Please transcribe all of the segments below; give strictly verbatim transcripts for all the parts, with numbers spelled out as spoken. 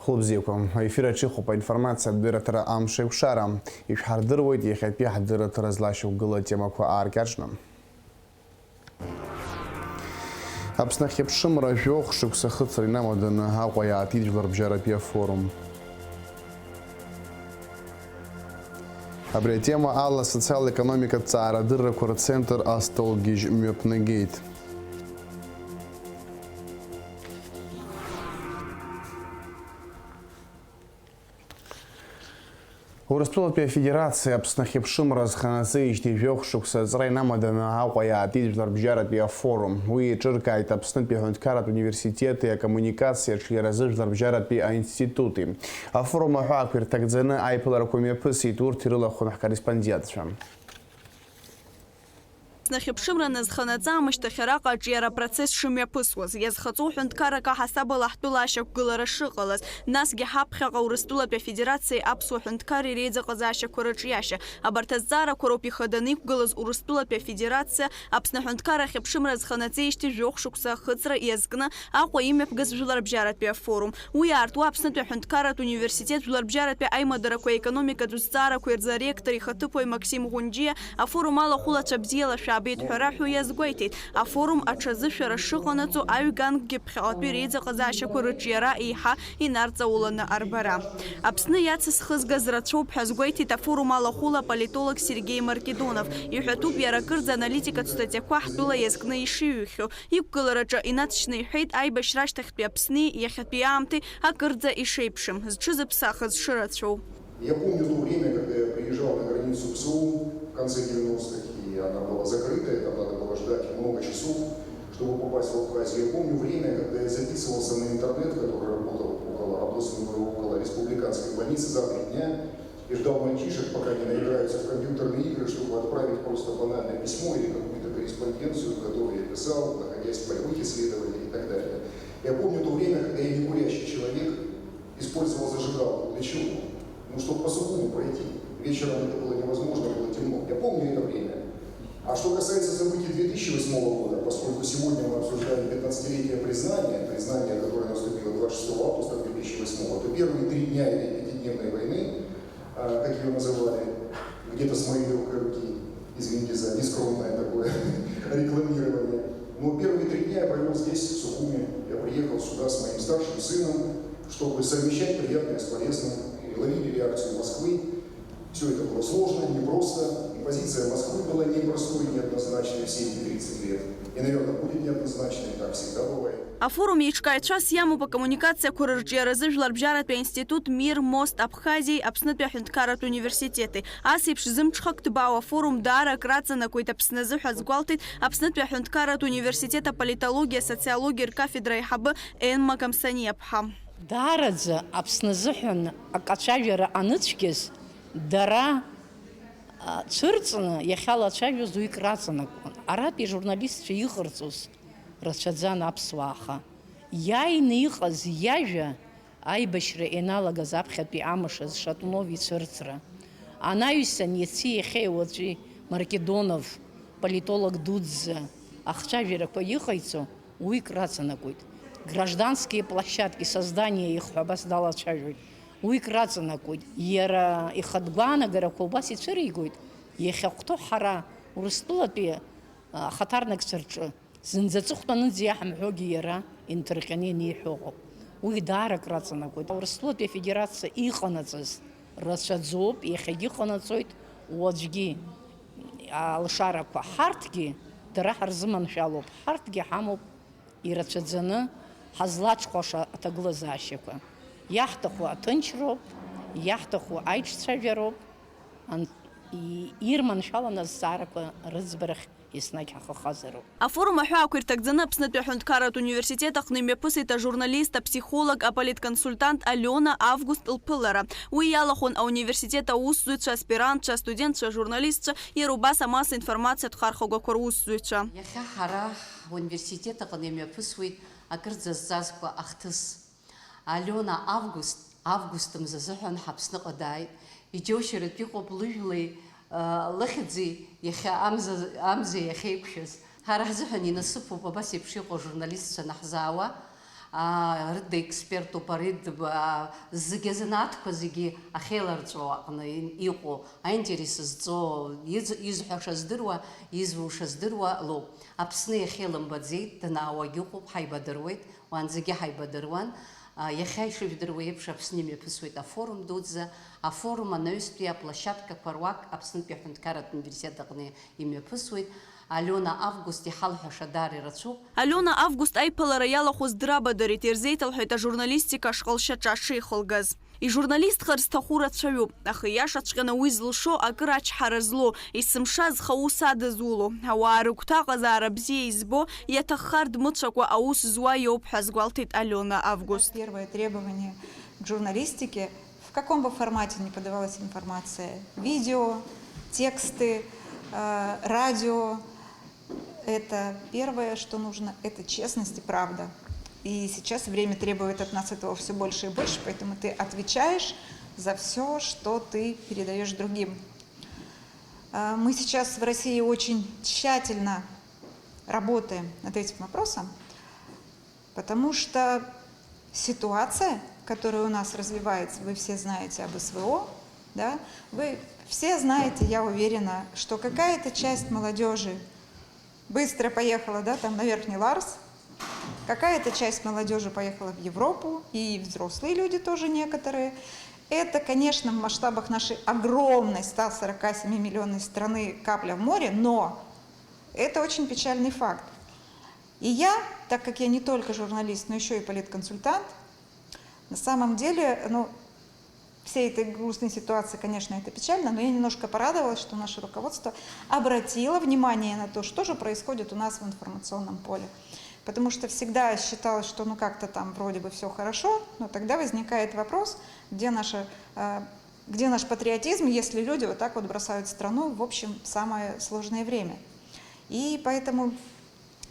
Хәылбзиақәа, аефир аҿы ихәоуп аинформациатә дырраҭара Амш еиқәшара. Ишәҳардыруеит иахьатәи ҳдырраҭара злашьақәгылоу атемақәа ааркьаҿны. Аԥсны ахьыԥшымра жәохә шықәса ахыҵра инамаданы Аҟәа иаатит Жәларбжьаратәи афорум. Абри атема ала асоциал-економикатә ҵаарадыррақәа рцентр астолгьежь мҩаԥнагеит. Урыстәылатәи Афедерациа Аԥсны ахьыԥшымра зханаҵеижьҭеи жәохә шықәса аҵра инамаданы Аҟәа иаатит Жәларбжьаратәи афорум. Уи еиҿыркааит Аԥснытәи аҳәынҭқарратә университети акоммуникациа аҿиаразы Жәларбжьаратәи аинститути. Афорум аҳәаақәа ирҭагӡаны аиԥыларақәа мҩаԥысит, урҭ ирылахәын ҳкорреспондентцәа. Аԥсны ахьыԥшымра назханаҵа аамышьҭахь араҟа аҿиара апроцесс шымҩаԥысуаз, иазхаҵоу ҳәынҭқаррак аҳасабала ҳтәыла ашьақәгылара шыҟалаз, насгьы ҳаԥхьаҟа Урыстәылатәи Афедерациеи аԥсуа ҳәынҭқарреи реизыҟазаашьақәа рыҿиашьа, абарҭ азҵаарақәа роуп ихаданы иқәгылаз Урыстәылатәи Афедерациа Аԥсны аҳәынҭқарра ахьыԥшымра зханаҵеижьҭеи жәохә шықәса ахыҵра иазкны Аҟәа имҩаԥгаз Жәларбжьаратәи афорум. Уи аартуа Аԥснытәи аҳәынҭқарратә университет Жәларбжьаратәи аимадарақәеи аекономикатә зҵаарақәеи рзы аректори ихаҭыԥуаҩ Максим Ӷәынџьиа афорум алахәылацәа бзиала шәаабеит ҳәа раҳәо иазгәеиҭеит. Афорум аҽазышәара шыҟанаҵо аҩ-гангьы ԥхьаҟатәи реизыҟазаашьақәа рыҿиара еиҳа инарҵауланы арбара. Аԥсны иацысхызгаз рацәоуп ҳәа азгәеиҭеит афорум алахәыла аполитолог Сергеи Маркедонов. Иҳәатәуп иара акырӡа аналитикатә статиақәа ҳтәыла иазкны ишиҩхьоу. Иқәгылараҿы инаҵшьны иҳәеит аибашьра ашьҭахьтәи Аԥсни иахьатәи аамҭеи акырӡа ишеиԥшым, зҽызыԥсахыз шырацәоу. Я помню то время, когда я приезжал на границу ПСО в конце девяностых, и она была закрытая, там надо было ждать много часов, чтобы попасть в Абхазию. Я помню время, когда я записывался на интернет, который работал около областной, около республиканской больницы за три дня, и ждал мальчишек, пока они наиграются в компьютерные игры, чтобы отправить просто банальное письмо или какую-то корреспонденцию, которую я писал, находясь в полевых исследованиях и так далее. Я помню то время, когда я, некурящий человек, использовал зажигалку. Для чего? Ну, чтобы по сухому пройти. Вечером это было невозможно, было темно. Я помню это время. А что касается событий две тысячи восьмого года, поскольку сегодня мы обсуждаем пятнадцатилетие признания, признание, которое наступило двадцать шестого августа две тысячи восьмого, то первые три дня этой пятидневной войны, а, как её называли, где-то с моей лёгкой руки, извините за нескромное такое рекламирование, но первые три дня я провёл здесь, в Сухуми. Я приехал сюда с моим старшим сыном, чтобы совмещать приятное с полезным, и ловили реакцию Москвы. Всё это было сложно, непросто, и позиция Москвы была непростой, неоднозначной все эти тридцать лет. И, наверное, будет неоднозначной, так всегда бывает. Афорум еиҿкааҩцәас иамоуп акоммуникациақәа рырҿиаразы Жәларбжьаратәи аинститут Мир Мост Абхазиеи Аԥснытәи аҳәынҭқарратә университети. Ас еиԥш зымҽхак ҭбаау афорум даара акраҵанакуеит Аԥсны азы ҳәа азгәалҭеит Аԥснытәи аҳәынҭқарратә университет аполитологиа, асоциологиа ркафедра аиҳабы Енма Камсаниаԥҳа. Даараӡа Аԥсны азыҳәан акы ацәажәара аныцәгьаз, дара, а, цәырҵны иахьалацәажәоз уи краҵанакуан. Аратәи ажурналистцәа иҟарҵоз рацәаӡан аԥсуаа, аха иааины иҟаз иажәа аибашьра ианалагаз аԥхьатәи амш азы Шатунов ицәырҵра, анаҩсан иаци иахьеи уаҵәи Маркедонов политолог дуӡӡа ахцәажәарақәа иҟаиҵо, уи краҵанакуеит. Гражданские площадки создания ихҳәа абас далацәажәоит. Уи краҵанакуеит. Иара ихатә гәаанагарақәа убас ицәыригоит. Иахьахәҭоу ҳара, Урыстәылатәи, а, ахаҭарнакцәа рҿы зынӡа аҵыхәтәанынӡа иаҳамҳәогьы иара инҭырҟьаны ианиҳәо ыҟоуп. Уи даара краҵанакуеит. Урыстәылатәи Афедерациа иҟанаҵаз рацәаӡоуп, иахьагьы ыҟанаҵоит, уаҵәгьы алшарақәа. Ҳарҭгьы дара ҳарзыманшәалоуп, ҳарҭгьы ҳамоуп ирацәаӡаны ҳазлаҽхәаша аҭагылазаашьақәа. Иаҳҭаху аҭынчроуп, иаҳҭаху аиҿцәажәароуп, ан-, и-, ирманшәаланы азҵаарақәа рыӡбарахь еснагь ҳахахазароуп. Афорум аҳәаақәа ирҭагӡаны Аԥснытәи аҳәынҭқарратә университет аҟны имҩаԥысит ажурналист, аԥсихолог, аполитконсультант Алиона Август лԥылара. Уи иалахәын ауниверситет аусзуҩцәа, аспирантцәа, астудентцәа, ажурналистцәа, иара убас амассаинформациатә хархәагақәа русзуҩцәа. Иахьа ҳара ҳуниверситет аҟны имҩаԥысуеит акырӡа зҵазкуа ахҭыс. Алиона Август, август мза азыҳәан ҳаԥсныҟа дааит. Иџьоушьаратә иҟоуп лыжәлеи, ы, лыхьӡи иахьа амза, амзеи иахьеиқәшәаз. Ҳара ҳзыҳәан инасыԥуп абас еиԥш иҟоу ажурналистцәа анаҳзаауа. Аа, рыда експертуп ари, дб-, аа, зегьы азанааҭқәа зегьы ахьеиларҵәо аҟны и-, иҟоу, аинтерес зҵоу, из-, изҳәаша здыруа, изуша здыруа лоуп. Аԥсны иахьеилымбаӡеит, данаауагь ыҟоуп, ҳаибадыруеит, уаанӡагьы ҳаибадыруан. Аа, иахьа ишыжәдыруа еиԥш, Аԥсны имҩаԥысуеит афорум дуӡӡа. Афорум анаҩстәи аплощадкақәа руак Аԥснытәи аҳәынҭқарратә университет аҟны имҩаԥысуеит. Алиона Август иҳалҳәаша даара ирацәоуп. Алиона Август аиԥылара иалахәыз драбадырит, ирзеиҭалҳәеит ажурналистика ашкол шьаҿа шихылгаз. Ижурналистхар зҭаху рацәаҩуп, аха ииашаҵәҟьаны уи зылшо акыр ачҳара злоу, есымша зхы аус адызуло, ауаа рыгәҭаҟазаара бзиа избо, иаҭаххар дмыцәакәа аус зуа иоуп ҳәа азгәалҭеит Алиона Август. Первое требование к журналистике, в каком бы формате ни подавалась информация, видео, тексты, э, радио, это первое, что нужно, это честность и правда. И сейчас время требует от нас этого всё больше и больше, поэтому ты отвечаешь за всё, что ты передаёшь другим. Э, мы сейчас в России очень тщательно работаем над этим вопросом. Потому что ситуация, которая у нас развивается, вы все знаете об СВО, да? Вы все знаете, я уверена, что какая-то часть молодёжи быстро поехала, да, там на Верхний Ларс, какая-то часть молодёжи поехала в Европу, и взрослые люди тоже некоторые. Это, конечно, в масштабах нашей огромной ста сорока семи миллионной страны капля в море, но это очень печальный факт. И я, так как я не только журналист, но ещё и политконсультант, на самом деле, ну, всей этой грустной ситуации, конечно, это печально, но я немножко порадовалась, что наше руководство обратило внимание на то, что же происходит у нас в информационном поле. Потому что всегда считалось, что, ну, как-то там вроде бы всё хорошо, но тогда возникает вопрос, где наша, э, где наш патриотизм, если люди вот так вот бросают страну, в общем, в самое сложное время. И поэтому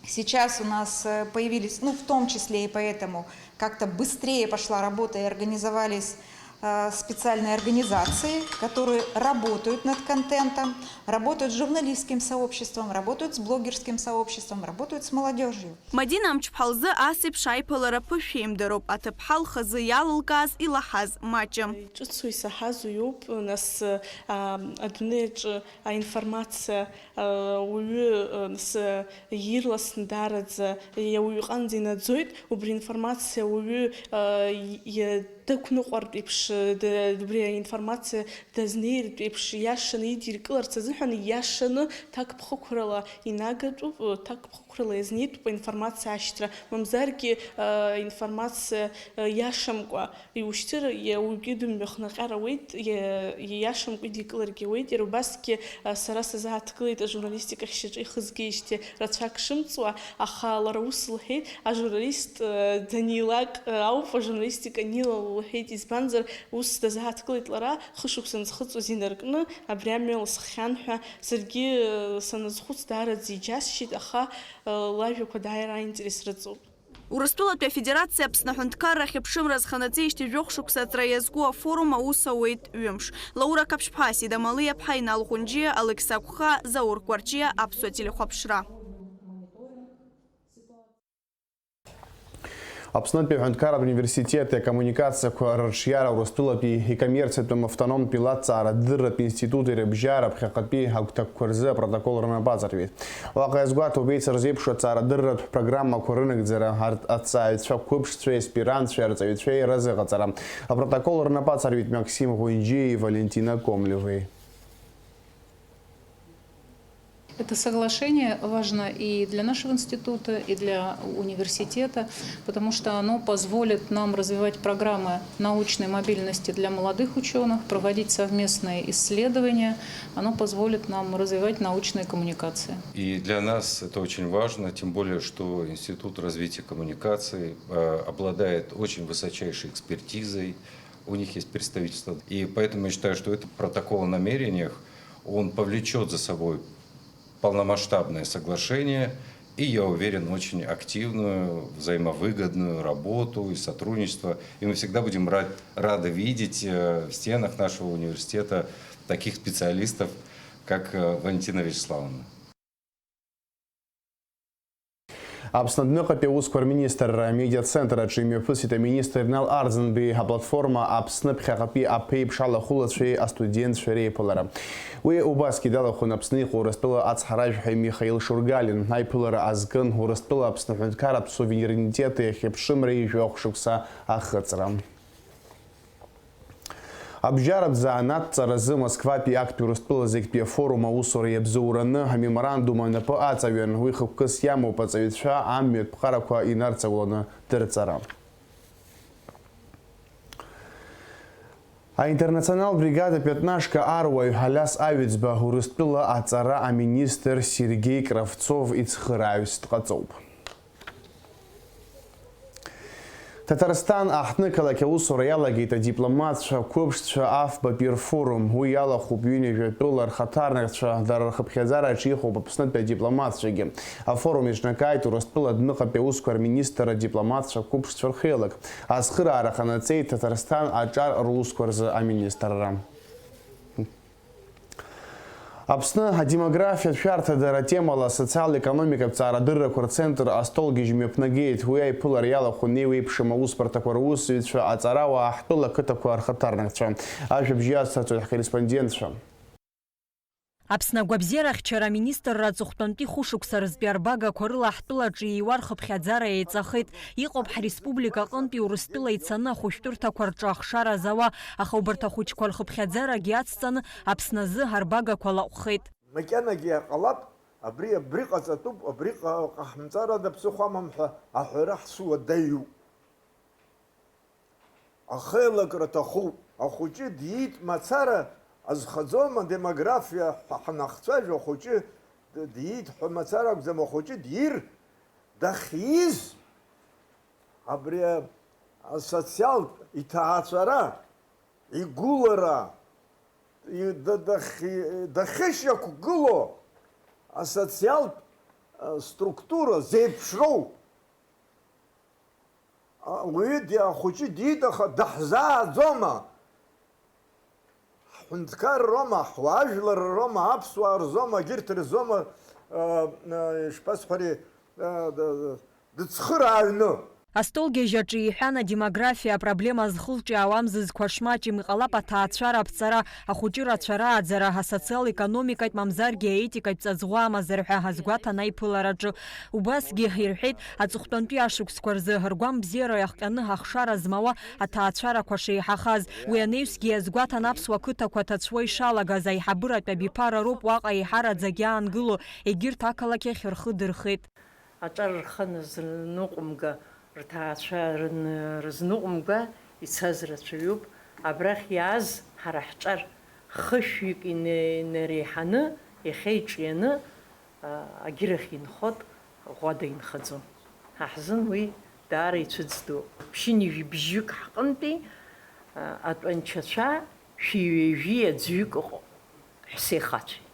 сейчас у нас, э, появились, ну, в том числе и поэтому как-то быстрее пошла работа и организовались, э, специальные организации, которые работают над контентом, работают с журналистским сообществом, работают с блогерским сообществом, работают с молодёжью. Мадина Амҷԥҳа лзы ас еиԥш аиԥылара ԥышәеимдароуп, аҭыԥҳа лхазы иалылкааз илаҳаз маҷым. Ҿыцу исаҳаз уиоуп, нас, а, адунеи аҿы аинформациа, а, уаҩы, а, нас, а, ирласны даараӡа иа-, уаҩы иҟынӡа инаӡоит, убри аинформациа уаҩы, а, и-, иа-, дықәныҟәартә еиԥш, а, д-, убри аинформациа дазнеиртә еиԥш, иашаны идиркыларц азыҳәан ииашаны ҭакԥхықәрала инагатәуп, ҭакԥхықәрала иазнеитәуп аинформациа ашьҭра, мамзаргьы, а, информациа, а, иашамкәа иушьҭыр, иа-, уаҩгьы дымҩахнаҟьар ауеит, иа-, ииашамкәа идикыларгьы ауеит. Иара убасгьы, а, сара сазааҭгылеит ажурналистикахь шьаҿа ихызгеижьҭеи рацәак шымҵуа, аха лара ус лҳәеит, ажурналист, а, данилак, а, ауп ажурналистика анилало лҳәеит, избанзар, ус дазааҭгылеит лара, хышықәса анӡхыҵуаз инаркны, абри амҩа ласххьан ҳәа. Саргьы, э, саназхәыц, даараӡа иџьасшьеит, аха, э, лажәақәа дааира аинтерес рыҵоуп. Урыстәылатәи Афедерациа Аԥсны аҳәынҭқарра ахьыԥшымра азханаҵеижьҭеи жәохә шықәса аҵра иазку афорум аус ауеит ҩымш. Лаура Қаԥшьԥҳа, Асида Малиаԥҳа, Инал Ҟәынџьиа, Алықьса Қәха, Заур Кәарҷиа, Аԥсуа телехәаԥшра. Аԥснытәи аҳәынҭқарратә университети акоммуникациақәа рырҿиара Урыстәылатәи икоммерциатәым автономтәи лаҭҵаарадырратә институти рыбжьара ԥхьаҟатәи агәҭакқәа рзы апротокол рнапы аҵарҩит. Уаҟа иазгәаҭоуп, еицырзеиԥшу аҭҵаарадырратә программақәа рынагӡара, арҭ аҭҵааҩцәа қәыԥшцәеи аспирантцәеи арҵаҩцәеи рызыҟаҵара. Апротокол рнапы аҵарҩит Максим Ҟәынџьиеи Валентина Комлевеи. Это соглашение важно и для нашего института, и для университета, потому что оно позволит нам развивать программы научной мобильности для молодых учёных, проводить совместные исследования, оно позволит нам развивать научные коммуникации. И для нас это очень важно, тем более, что Институт развития коммуникаций, э, обладает очень высочайшей экспертизой, у них есть представительство. И поэтому я считаю, что этот протокол о намерениях, он повлечёт за собой полномасштабное соглашение и, я уверен, очень активную, взаимовыгодную работу и сотрудничество. И мы всегда будем ра-, рады видеть, э, в стенах нашего университета таких специалистов, как, э, Валентина Вячеславовна. Аԥсны адәныҟатәи аусқәа рминистрра амедиацентр аҿы имҩаԥысит аминистр Инал Арӡынбеи аплатформа Аԥсны ԥхьаҟатәи аԥеиԥш алахәылацәеи астудентцәеи реиԥылара. Уи убасгьы далахәын Аԥсны иҟоу Урыстәыла ацҳаражәҳәаҩ Михаил Шургалин. Аиԥылара азкын Урыстәыла Аԥсны аҳәынҭқарратә суверенитет иахьыԥшымреи жәохә шықәса ахыҵра. Абжьаратә занааҭ ҵаразы Москватәи актәи Урыстәыла зегьтәи афорум аусура иабзоураны амеморандум анапы аҵаҩын. Уи хықәкыс иамоуп аҵаҩцәа амҩатә ԥҟарақәа инарҵауланы дырҵара. Аинтернационал бригада пиатнашка аруаҩ Алиас Аҩӡба Урыстәыла аҵара аминистр Сергеи Кравцов ицхырааҩс дҟаҵоуп. Ҭаҭарсҭан аҳҭнықалақь аусура иалагеит адипломатцәа қәыԥшцәа афбатәи рфорум. Уи иалахәуп ҩынҩажәа тәыла рхаҭарнакцәа, дара рхыԥхьаӡара аҿы иҟоуп Аԥснытәи адипломатцәагьы. Афорум иҿнакааит Урыстәыла адәныҟатәи аусқәа рминистр адипломатцәа қәыԥшцәа рхеилак. Ацхыраара ҟанаҵеит Ҭаҭарсҭан аҿар русқәа рзы аминистрра. Аԥсны адемографиатә шәарҭадара атемала асоциал-економикатә ҵаарадыррақәа рцентр астолгьежь мҩаԥнагеит. Уи аиԥылара иалахәын еиуеиԥшым аусбарҭақәа русзуҩцәа, аҵарауаа, ҳтәыла ақыҭақәа рхаҭарнакцәа. Ажәабжь иацнаҵоит ҳкорреспондентцәа. Аԥсны агәабзиарахьчара аминистрра аҵыхәтәантәи хәышықәса рзтәи арбагақәа рыла ҳтәылаҿы ииуа рхыԥхьаӡара еиҵахеит. Иҟоуп ҳреспублика аҟынтәи Урыстәыла ицаны ахәышәтәырҭақәа рҿы ахшара зауа, аха убарҭ ахәыҷқәа рхыԥхьаӡарагьы ацҵаны Аԥсны азы арбагақәа лаҟәхеит. Макьанагьы иҟалап, абри, абри ҟаҵатәуп, абри ҟа-, ҟаҳмҵарада ԥсыхәа амам ҳәа аҳәара ҳцәуадаҩуп. Ахеилакра аҭахуп. Ахәыҷы диит мацара азхаӡома, демографиа ҳәа ҳанахцәажәо, ахәыҷы д-, диит ҳәа мацара акәӡам, ахәыҷы диир, дахьиз абри асоциалтә иҭаацәара, игәылара, и-, да-, дахьи-, дахьышьақәгылоу асоциалтә, а, структура зеиԥшроу. А, уаҩы ди-, ахәыҷы диит, аха даҳзааӡома? Ҳҳәынҭқарроума, ҳуаажәларроума, аԥсуаа рзоума, егьырҭ рзоума, а, а, ишԥасҳәари, а, д-, д-, дыцхырааҩны. Астолгьежь аҿы иҳәан, адемографиа апроблема зхылҿиаауа амзызқәа шмаҷым, иҟалап аҭаацәара аԥҵара, ахәыҷы рацәа рааӡара, асоциал-економикатә, мамзаргьы аетикатә ҵаҵӷәа амазар ҳәа азгәаҭан аиԥылараҿы. Убасгьы ирҳәеит, аҵыхәтәантәи ашықәсқәа рзы ргәамбзиара иахҟьаны ахшара змауа аҭаацәарақәа шеиҳахаз. Уи анаҩсгьы иазгәаҭан аԥсуа қыҭақәа ҭацәуа ишалагаз, аиҳабыратә абиԥара роуп уаҟа еиҳараӡак иаангыло, егьырҭ ақалақь ахь рхы дырхеит. Аҿар рхы назныҟәымга, рҭаацәа рын-, рызныҟәымга ицаз рацәаҩуп. Абрахь иааз ҳара ҳҿар хышәҩык ина-, инареиҳаны, иахьа иҿианы, а, агьырахь инхоит, ӷәада инхаӡом. Ҳа ҳзын уи даара ицәыӡ ду. Ԥшьынҩажәи бжьҩык ҳҟынтәи, а, атәанчацәа шәи ҩажәи аӡәҩык ыҟоуп, ҳәсеи хацәеи.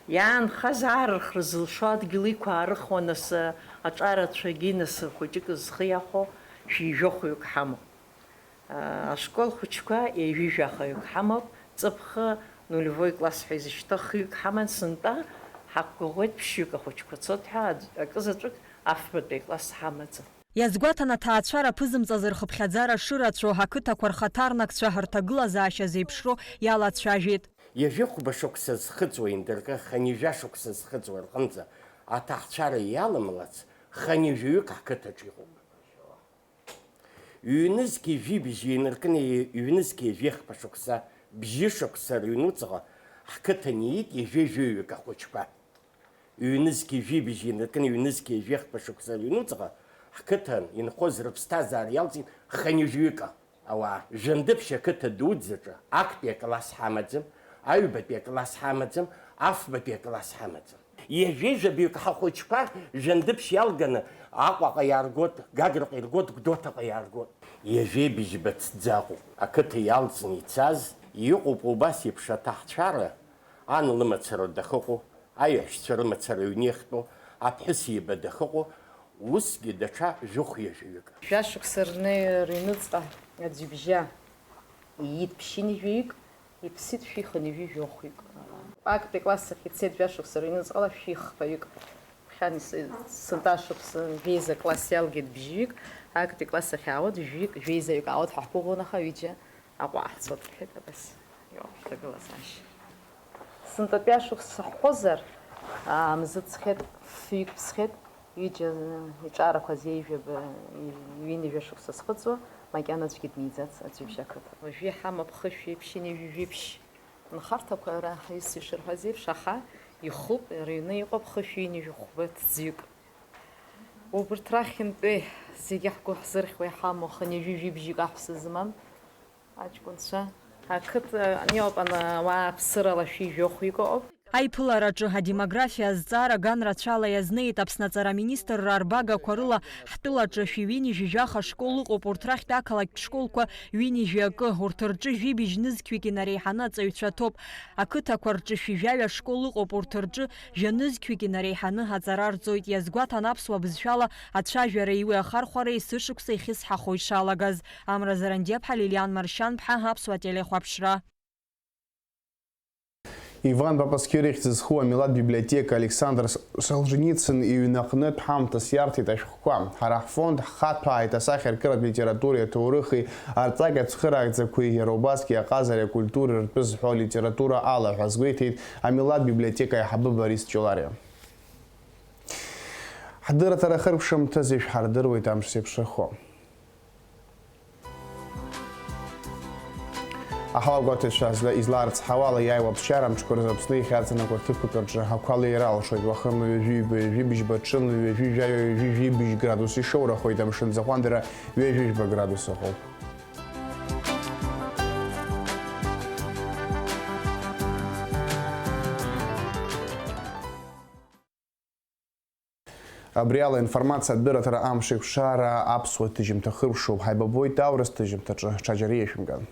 Иаанхаз аарырхра зылшо адгьыл иқәаарыхуа, нас, аҿарацәагьы, нас, хәыҷык зхы иахәо шәи жәохәҩык ҳамоуп. Ашкол хәыҷқәа ҩажәи жәахаҩык ҳамоуп, ҵыԥх нулевой класс ҳәа изышьҭоу хҩык ҳаман, сынтәа ҳақәгәыӷуеит ԥшьҩык ахәыҷқәа цоит ҳәа, аӡә-, акызаҵәык афбатәи акласс ҳамаӡам. Иазгәаҭан аҭаацәара ԥызымҵаз рхыԥхьаӡара шырацәоу, ақыҭақәа рхаҭарнакцәа рҭагылазаашьа зеиԥшроу иалацәажәеит. Ҩажәи хәба шықәса зхыҵуа индыркы, хынҩажәа шықәса зхыҵуа рҟынӡа аҭаацәара иаламлац хынҩажәаҩык ҳқыҭаҿ иҟоуп. Ҩнызқьи жәибжь инаркны ҩнызқьи жәеихԥа шықәса, бжьы шықәса рыҩнуҵҟа ҳқыҭан иит ҩажәи жәаҩык ахәыҷқәа. Ҩнызқьи жәибжь инаркны ҩнызқьи жәеихԥа шықәса рыҩнуҵҟа ҳқыҭан инхоз рыԥсҭазаара иалҵит хынҩажәаҩык ауаа. Жәандыԥшь ақыҭа дуӡӡаҿы актәи акласс ҳамаӡам, аҩбатәи акласс ҳамаӡам, афбатәи акласс ҳамаӡам. Ҩажәи жәабаҩык ҳахәыҷқәа Жәандыԥшь иалганы Аҟәаҟа иааргоит, Гаграҟа иргоит, Гәдоуҭаҟа иааргоит. Ҩажәи быжьба ҭӡаҟуп ақыҭа иалҵны ицаз, иҟоуп убас еиԥш аҭаацәара, ан лымацара дахыҟоу, аиаҳәшьцәа рымацара аҩны иахьтәоу, аԥҳәыс иба дахыҟоу, усгьы даҽа жәохә ҩажәаҩык. Жәашықәса рнеи-, рыҩныҵҟа аӡҩыбжьа иит ԥшьынҩажәаҩык, иԥсит шәи хынҩажәи жәохәҩык. Актәи акласс ахь ицеит жәашықәса рыҩныҵҟала шәи хԥаҩык. Хьан ис-, сынтәа шықәса жәеиза класс иалгеит бжьҩык, актәи класс ахь аауеит жәҩык, жәеизаҩык аауеит ҳәа ҳгәыӷуан, аха ҩыџьа Аҟәа ҳцоит, рҳәеит, абас иоуп ҳҭагылазаашьа. Сынтәатәи ашықәс сыҳәозар, аа, мзы ҵхеит, фҩык ԥсхеит, ҩыџьа иҿарақәаз еижәаба, ҩынҩажәа шықәса схыҵуа, макьана аӡәгьы дмиӡац Аӡҩыбжьа ақыҭа. Уажәы иҳамоуп хышә ҩеиԥшьи ҩынҩажәи жәиԥшь нхарҭақәа, ара ҳҩызцәа ишырҳәаз еиԥш, аха ихуп, рыҩны иҟоуп хышә ҩынҩажәи хәба ҭӡҩык. Убырҭ рахьынтәи зегьы ҳгәы ҳзырхьуа иҳамоу хынҩажәи жәибжьык аҳәса змам аҷкәынцәа. Ақыҭа иоуп ана-, ауаа ԥсырала шәи жәохәҩык ыҟоуп. Аиԥылараҿы адемографиа азҵаара ган рацәала иазнеит Аԥсны аҵара аминистрра арбагақәа рыла ҳтәылаҿы шәи ҩынҩажәи жәаха школ ыҟоуп, урҭ рахьтә ақалақьтә школқәа ҩынҩажәи акы, урҭ рҿы жәибжь нызқьҩык инареиҳаны аҵаҩцәа ҭоуп. Ақыҭақәа рҿы шәи жәаҩа школ ыҟоуп, урҭ рҿы жәа нызқьҩык инареиҳаны аҵара рҵоит, иазгәаҭан аԥсуа бызшәала ацәажәареи уи ахархәареи есышықәса ихьысҳахо ишалагаз. Амра Зарандиаԥҳа, Лилиан Маршьанԥҳа, Аԥсуа телехәаԥшра. Иван Папаскир ихьӡ зху амилаҭ библиотека Александр Солженицин иҩны аҟнытә ҳамҭас иарҭеит ашәҟәқәа. Ҳара ҳфонд ҳхаҭәааит асахьаркыратә литературеи аҭоурыхи, арҵак ацхыраагӡақәеи, иара убасгьы аҟазареи акультуреи ртәы зҳәо алитература ала ҳәа азгәеиҭеит амилаҭ библиотека аиҳабы Борис Ҷолариа. Ҳдырраҭара ахыркәшамҭазы ишәҳардыруеит амш зеиԥшрахо. Аҳауагәаҭаҩцәа зла-, излаарцҳауала, иааиуа аԥсшьара амшқәа рзы Аԥсны ихьаҵанакуа ҭыԥқәак рҿы ақәа леира алшоит. Уахынла ҩажәи ҩба, ҩажәи быжьба, ҽынла ҩажәи жәаҩа, ҩажәи жәибжь градус ишоурахоит, амшын аӡахәандара ҩажәи жәба градус ыҟоуп. Абри ала информациа адырраҭара амш еиқәшара аԥсуа ҭыжьымҭа хыркәшоуп. Ҳаибабоит аурыс ҭыжьымҭаҿы. Ҽаџьара иеишәымган.